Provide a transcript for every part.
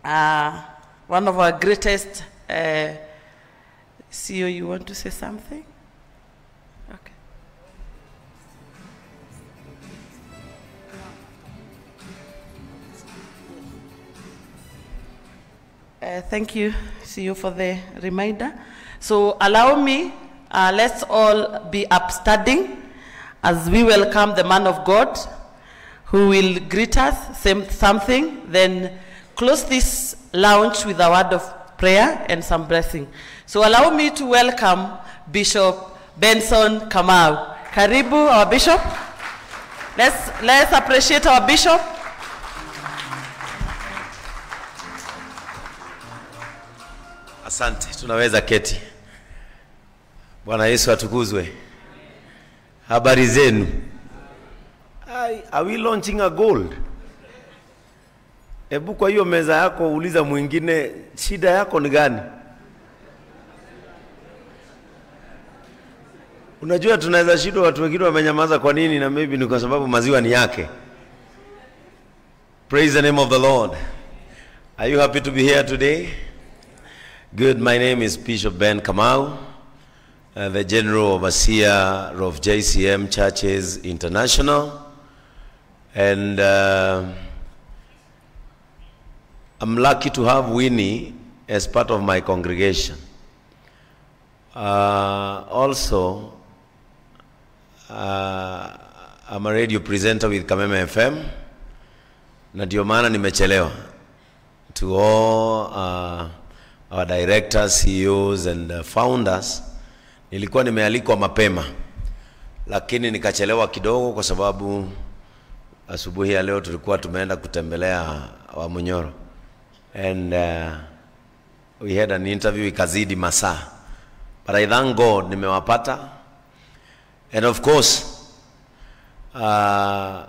One of our greatest CEO, you want to say something? Okay. Thank you, CEO, for the reminder. So allow me, let's all be upstanding as we welcome the man of God who will greet us, say something, then close this lounge with a word of prayer and some blessing. So allow me to welcome Bishop Benson Kamau. Karibu, our bishop. Let's appreciate our bishop. Asante, tunaweza keti. Bwana Yesu atukuzwe. Habari zenu? Are we launching a gold? Ebu kwa hiyo meza yako uliza mwingine shida yako ni gani? Unajua tunaweza shida watu wengine wamenyamaza kwa nini, na maybe ni kwa sababu maziwa ni yake. Praise the name of the Lord. Are you happy to be here today? Good. My name is Bishop Ben Kamau, the General Overseer of JCM Churches International. And I'm lucky to have Winnie as part of my congregation. Also, I'm a radio presenter with Kameme FM. Na ndio maana nimechelewa. To all our directors, CEOs and founders, nilikuwa nimealikwa mapema, lakini nikachelewa kidogo kwa sababu asubuhi ya leo tulikuwa tumeenda kutembelea Wamunyoro. And we had an interview ikazidi masaa. But I thank God nimewapata. And of course, I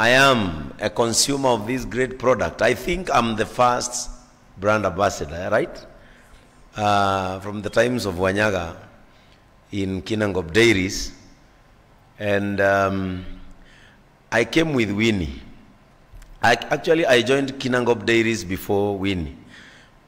am a consumer of this great product. I think I'm the first brand ambassador, right? From the times of Wanyaga in Kinangop Dairies. And I came with Winnie. I joined Kinangop Dairies before Winnie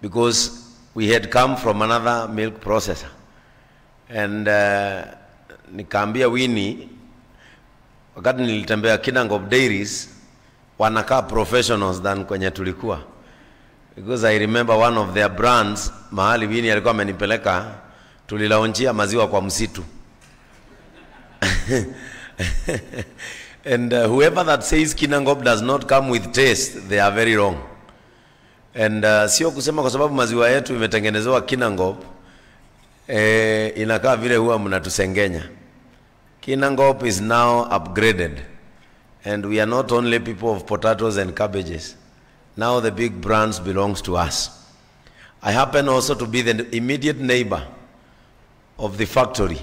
because we had come from another milk processor. And nikaambia Winnie, wakati nilitembea Kinangop Dairies, wanakaa professionals than kwenye tulikuwa. Because I remember one of their brands, mahali Winnie alikuwa amenipeleka, tulilaunchia maziwa kwa msitu. And whoever that says Kinangop does not come with taste, they are very wrong. And sio kusema kwa sababu maziwa yetu imetengenezewa Kinangop, inakaa vile huwa mnatusengenya. Kinangop is now upgraded. And we are not only people of potatoes and cabbages. Now the big brands belongs to us. I happen also to be the immediate neighbor of the factory.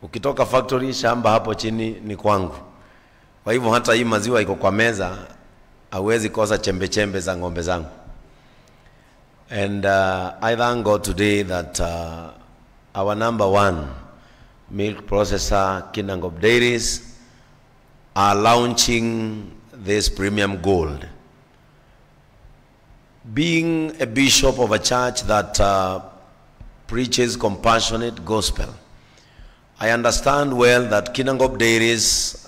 Ukitoka factory, shamba hapo chini ni kwangu. Kwa hivyo hata hii maziwa iko kwa meza, hauwezi kosa chembe chembe za ng'ombe zangu. And I thank God today that our number one milk processor, Kinangop Dairies, are launching this premium gold. Being a bishop of a church that preaches compassionate gospel, I understand well that Kinangop Dairies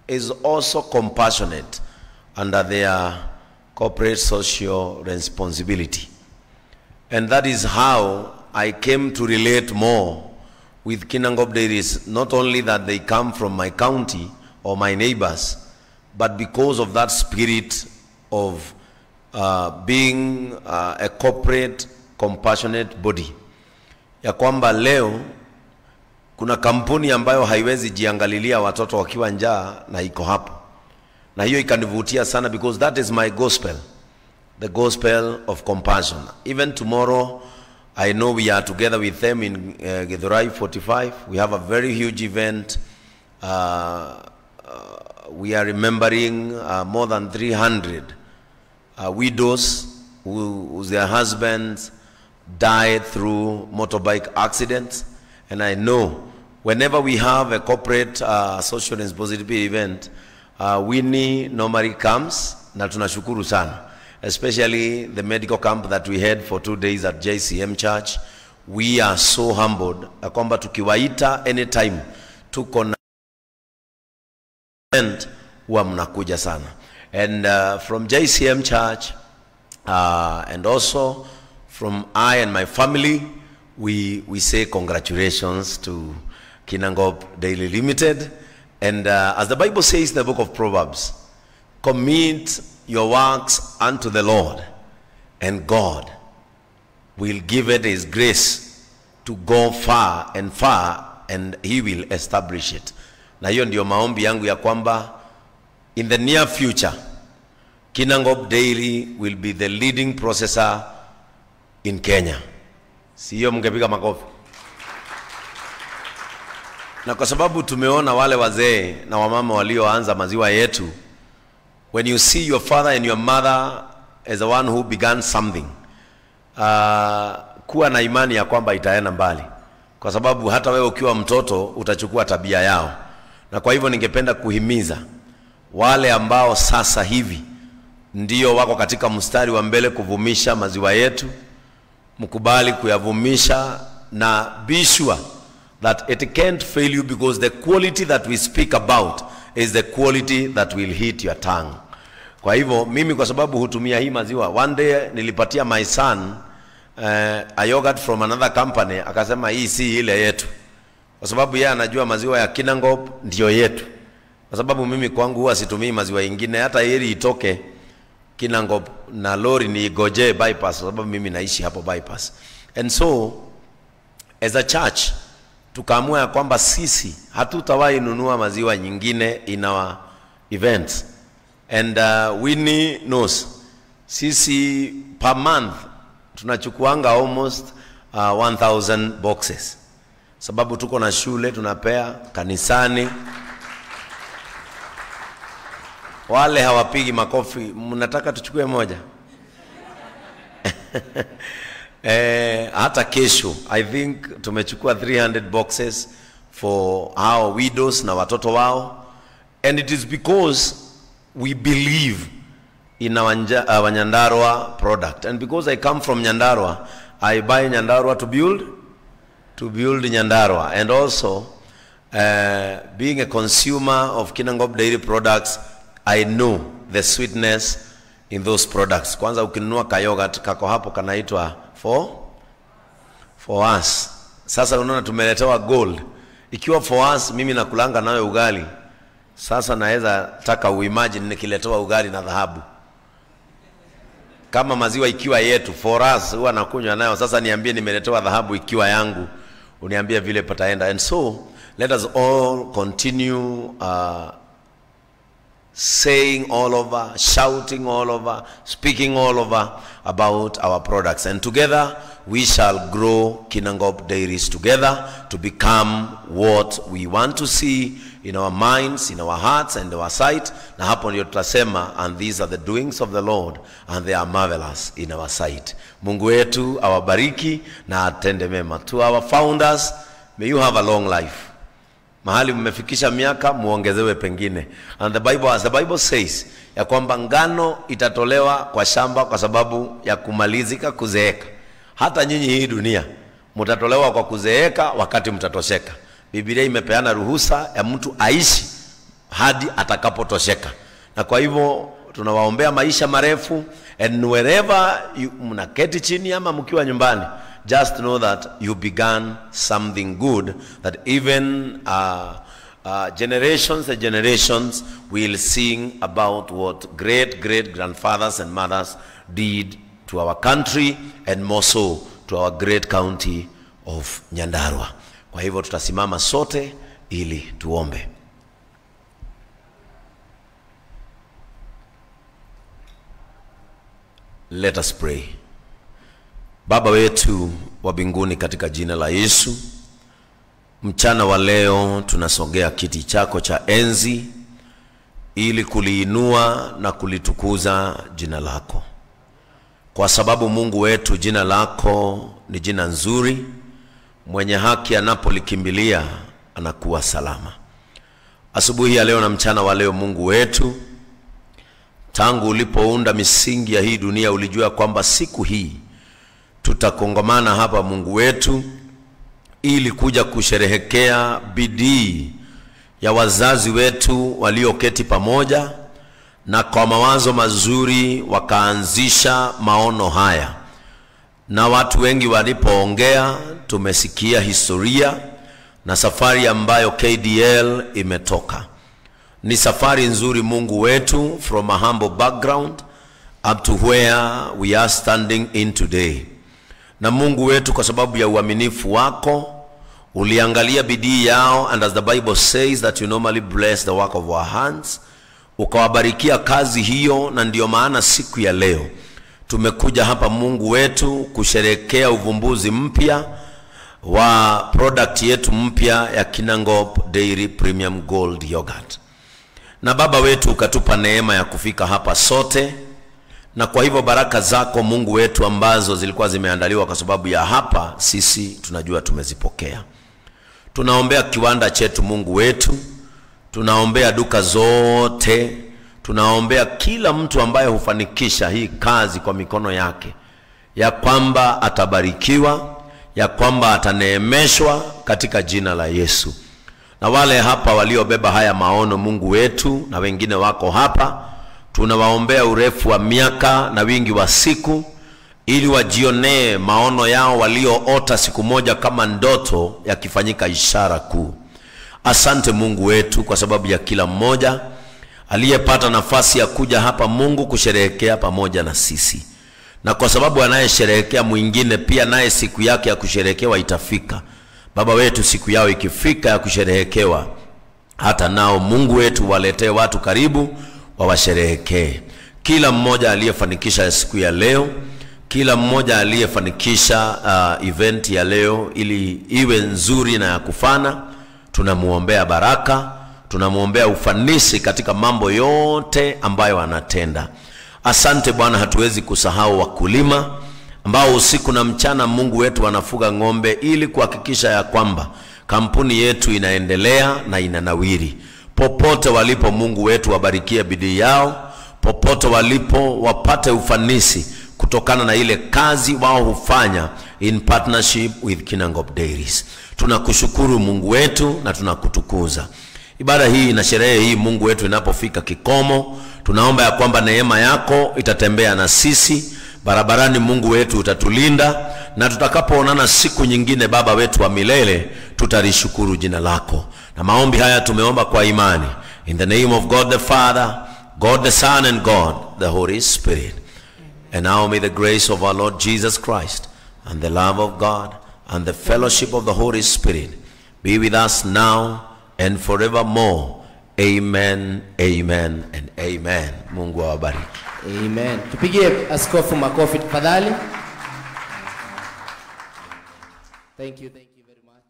is also compassionate under their corporate social responsibility. And that is how I came to relate more with Kinangop Dairies, not only that they come from my county or my neighbors, but because of that spirit of being a corporate compassionate body. Ya kwamba leo kuna kampuni ambayo haiwezi jiangalilia watoto wakiwa njaa na iko hapo. Na hiyo ikanivutia sana because that is my gospel. The gospel of compassion. Even tomorrow, I know we are together with them in Githurai 45. We have a very huge event. We are remembering more than 300 widows whose their husbands died through motorbike accidents. And I know whenever we have a corporate social responsibility event, Winnie normally comes, na tunashukuru sana. especially the medical camp that we had for 2 days at JCM Church. We are so humbled ya kwamba tukiwaita anytime tuko na event huwa mnakuja sana. And from JCM Church and also from I and my family, we say congratulations to Kinangop Daily Limited. And as the Bible says in the book of Proverbs, commit your works unto the Lord, and God will give it his grace to go far and far, and he will establish it. Na hiyo ndio maombi yangu ya kwamba in the near future, Kinangop Dairy will be the leading processor in Kenya. Siyo mngepiga makofi? Na kwa sababu tumeona wale wazee na wamama walioanza maziwa yetu, when you see your father and your mother as the one who began something, kuwa na imani ya kwamba itaenda mbali, kwa sababu hata wewe ukiwa mtoto utachukua tabia yao. Na kwa hivyo ningependa kuhimiza wale ambao sasa hivi ndio wako katika mstari wa mbele kuvumisha maziwa yetu, mkubali kuyavumisha, na be sure that it can't fail you, because the quality that we speak about is the quality that will hit your tongue. Kwa hivyo mimi, kwa sababu hutumia hii maziwa, one day nilipatia my son a yogurt from another company, akasema hii si ile yetu, kwa sababu yeye anajua maziwa ya Kinangop ndio yetu. Kwa sababu mimi kwangu huwa situmii maziwa ingine, hata ili itoke Kinangop na lori ni goje bypass, kwa sababu mimi naishi hapo bypass. And so as a church tukaamua ya kwamba sisi hatutawahi nunua maziwa nyingine in our events. And Winnie knows, sisi per month tunachukuanga almost 1000 boxes, sababu tuko na shule tunapea, kanisani. Wale hawapigi makofi, mnataka tuchukue moja? Hata kesho I think tumechukua 300 boxes for our widows na watoto wao. And it is because we believe in our Nyandarua product. And because I come from Nyandarua, I buy Nyandarua to build Nyandarua. And also, being a consumer of Kinangop Dairy products, I know the sweetness in those products. Kwanza ukinunua ka yogurt kako hapo kanaitwa for us. Sasa unaona tumeletewa gold. Ikiwa for us, mimi nakulanga nawe ugali. Sasa naweza taka uimagine nikiletewa ugali na dhahabu. Kama maziwa ikiwa yetu, for us, huwa nakunywa nayo. Sasa niambie nimeletewa dhahabu ikiwa yangu, uniambie vile pataenda. And so let us all continue saying all over, shouting all over, speaking all over about our products. And together we shall grow Kinangop Dairies together to become what we want to see in our minds, in our hearts, and our sight. Na hapo ndio tutasema, and these are the doings of the Lord, and they are marvelous in our sight. Mungu wetu awabariki na atende mema. To our founders, may you have a long life. Mahali mmefikisha miaka, muongezewe pengine. And the Bible, as the Bible says, ya kwamba ngano itatolewa kwa shamba kwa sababu ya kumalizika kuzeeka. Hata nyinyi hii dunia mtatolewa kwa kuzeeka wakati mtatosheka. Biblia imepeana ruhusa ya mtu aishi hadi atakapotosheka. Na kwa hivyo tunawaombea maisha marefu, and wherever you mnaketi chini ama mkiwa nyumbani, just know that you began something good that even generations and generations will sing about what great great grandfathers and mothers did to our country, and more so to our great county of Nyandarua. Kwa hivyo tutasimama sote ili tuombe. Let us pray. Baba wetu wa mbinguni, katika jina la Yesu, mchana wa leo tunasogea kiti chako cha enzi ili kuliinua na kulitukuza jina lako. Kwa sababu Mungu wetu, jina lako ni jina nzuri, mwenye haki anapolikimbilia anakuwa salama. Asubuhi ya leo na mchana wa leo, Mungu wetu, Tangu ulipounda misingi ya hii dunia ulijua kwamba siku hii tutakongamana hapa Mungu wetu ili kuja kusherehekea bidii ya wazazi wetu walioketi pamoja na kwa mawazo mazuri wakaanzisha maono haya. Na watu wengi walipoongea tumesikia historia na safari ambayo KDL imetoka. Ni safari nzuri Mungu wetu, from a humble background up to where we are standing in today. Na Mungu wetu, kwa sababu ya uaminifu wako uliangalia bidii yao, and as the Bible says that you normally bless the work of our hands, ukawabarikia kazi hiyo, na ndiyo maana siku ya leo tumekuja hapa Mungu wetu kusherehekea uvumbuzi mpya wa product yetu mpya ya Kinangop Dairy Premium Gold Yogurt. Na Baba wetu ukatupa neema ya kufika hapa sote, na kwa hivyo baraka zako Mungu wetu ambazo zilikuwa zimeandaliwa kwa sababu ya hapa, sisi tunajua tumezipokea. Tunaombea kiwanda chetu Mungu wetu, tunaombea duka zote, tunaombea kila mtu ambaye hufanikisha hii kazi kwa mikono yake, ya kwamba atabarikiwa, ya kwamba ataneemeshwa katika jina la Yesu. Na wale hapa waliobeba haya maono Mungu wetu, na wengine wako hapa, tunawaombea urefu wa miaka na wingi wa siku, ili wajionee maono yao walioota siku moja kama ndoto yakifanyika ishara kuu. Asante Mungu wetu kwa sababu ya kila mmoja aliyepata nafasi ya kuja hapa Mungu kusherehekea pamoja na sisi. Na kwa sababu anayesherehekea mwingine pia naye siku yake ya kusherehekewa itafika. Baba wetu, siku yao ikifika ya kusherehekewa, hata nao Mungu wetu waletee watu karibu wawasherehekee. Kila mmoja aliyefanikisha siku ya leo, kila mmoja aliyefanikisha event ya leo ili iwe nzuri na ya kufana, tunamuombea baraka, tunamuombea ufanisi katika mambo yote ambayo anatenda. Asante Bwana, hatuwezi kusahau wakulima ambao usiku na mchana Mungu wetu wanafuga ng'ombe ili kuhakikisha ya kwamba kampuni yetu inaendelea na inanawiri. Popote walipo Mungu wetu wabarikie bidii yao, popote walipo wapate ufanisi kutokana na ile kazi wao hufanya in partnership with Kinangop Dairies. Tunakushukuru Mungu wetu na tunakutukuza. Ibada hii na sherehe hii Mungu wetu inapofika kikomo, tunaomba ya kwamba neema yako itatembea na sisi barabarani. Mungu wetu utatulinda, na tutakapoonana siku nyingine Baba wetu wa milele, tutalishukuru jina lako. Na maombi haya tumeomba kwa imani, in the name of God the Father, God the Son, and God the Holy Spirit. And now may the grace of our Lord Jesus Christ and the love of God and the fellowship of the Holy Spirit be with us now and forevermore. Amen, amen, and amen. Mungu awabariki. Amen. Tupigie askofu makofi tafadhali. Thank you, thank you very much.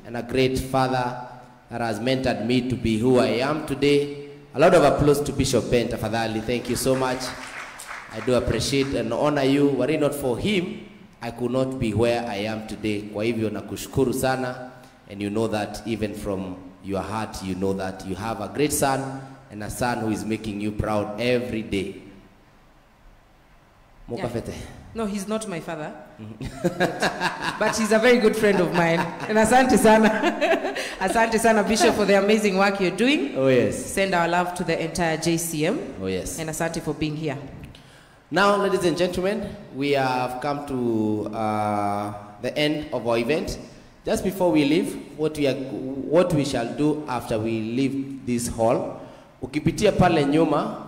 And a great father that has mentored me to be who I am today. A lot of applause to Bishop Ben tafadhali. Thank you so much. I do appreciate and honor you. Were it not for him, I could not be where I am today. Kwa hivyo nakushukuru sana, and you know that even from your heart, you know that you have a great son and a son who is making you proud every day. Mukafete. Yeah. No, he's not my father. But he's a very good friend of mine. And asante sana. Asante sana, Bishop, for the amazing work you're doing. Oh, yes. Send our love to the entire JCM. Oh, yes. And asante for being here. Now, ladies and gentlemen, we have come to the end of our event. Just before we leave, what we shall do after we leave this hall, ukipitia pale nyuma,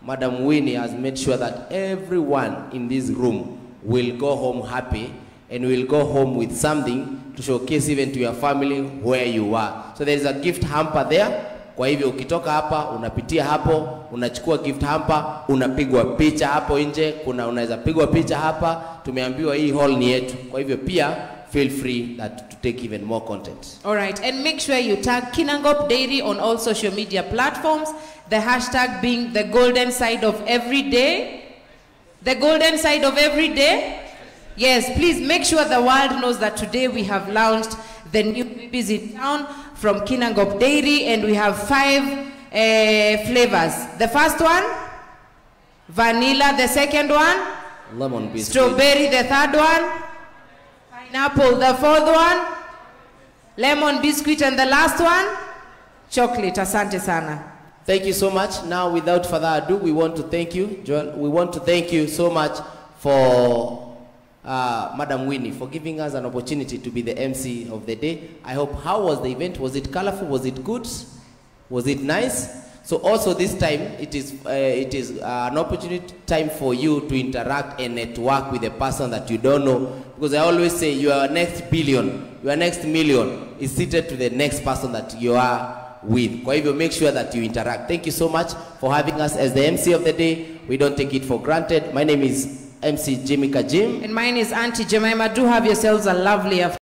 Madam Winnie has made sure that everyone in this room will go home happy and will go home with something to showcase even to your family where you are. So there is a gift hamper there. Kwa hivyo ukitoka hapa, unapitia hapo, unachukua gift hamper, unapigwa picha hapo nje, kuna unaweza pigwa picha hapa, tumeambiwa hii hall ni yetu. Kwa hivyo pia feel free that to take even more content. All right, and make sure you tag Kinangop Dairy on all social media platforms, the hashtag being the golden side of every day. The golden side of every day. Yes, please make sure the world knows that today we have launched the new babies in town from Kinangop Dairy, and we have 5 flavors. The first one, vanilla. The second one, lemon biscuit. Strawberry. The third one, pineapple. The fourth one, lemon biscuit. And the last one, chocolate. Asante sana. Thank you so much. Now, without further ado, we want to thank you, Joel. We want to thank you so much for Madam Winnie for giving us an opportunity to be the MC of the day. I hope, how was the event? Was it colorful? Was it good? Was it nice? So also this time, it is an opportunity time for you to interact and network with a person that you don't know. Because I always say your next billion, your next million is seated to the next person that you are with. Kwa hivyo, make sure that you interact. Thank you so much for having us as the MC of the day. We don't take it for granted. My name is MC Jimmy Kajim. And mine is Auntie Jemima. Do have yourselves a lovely afternoon.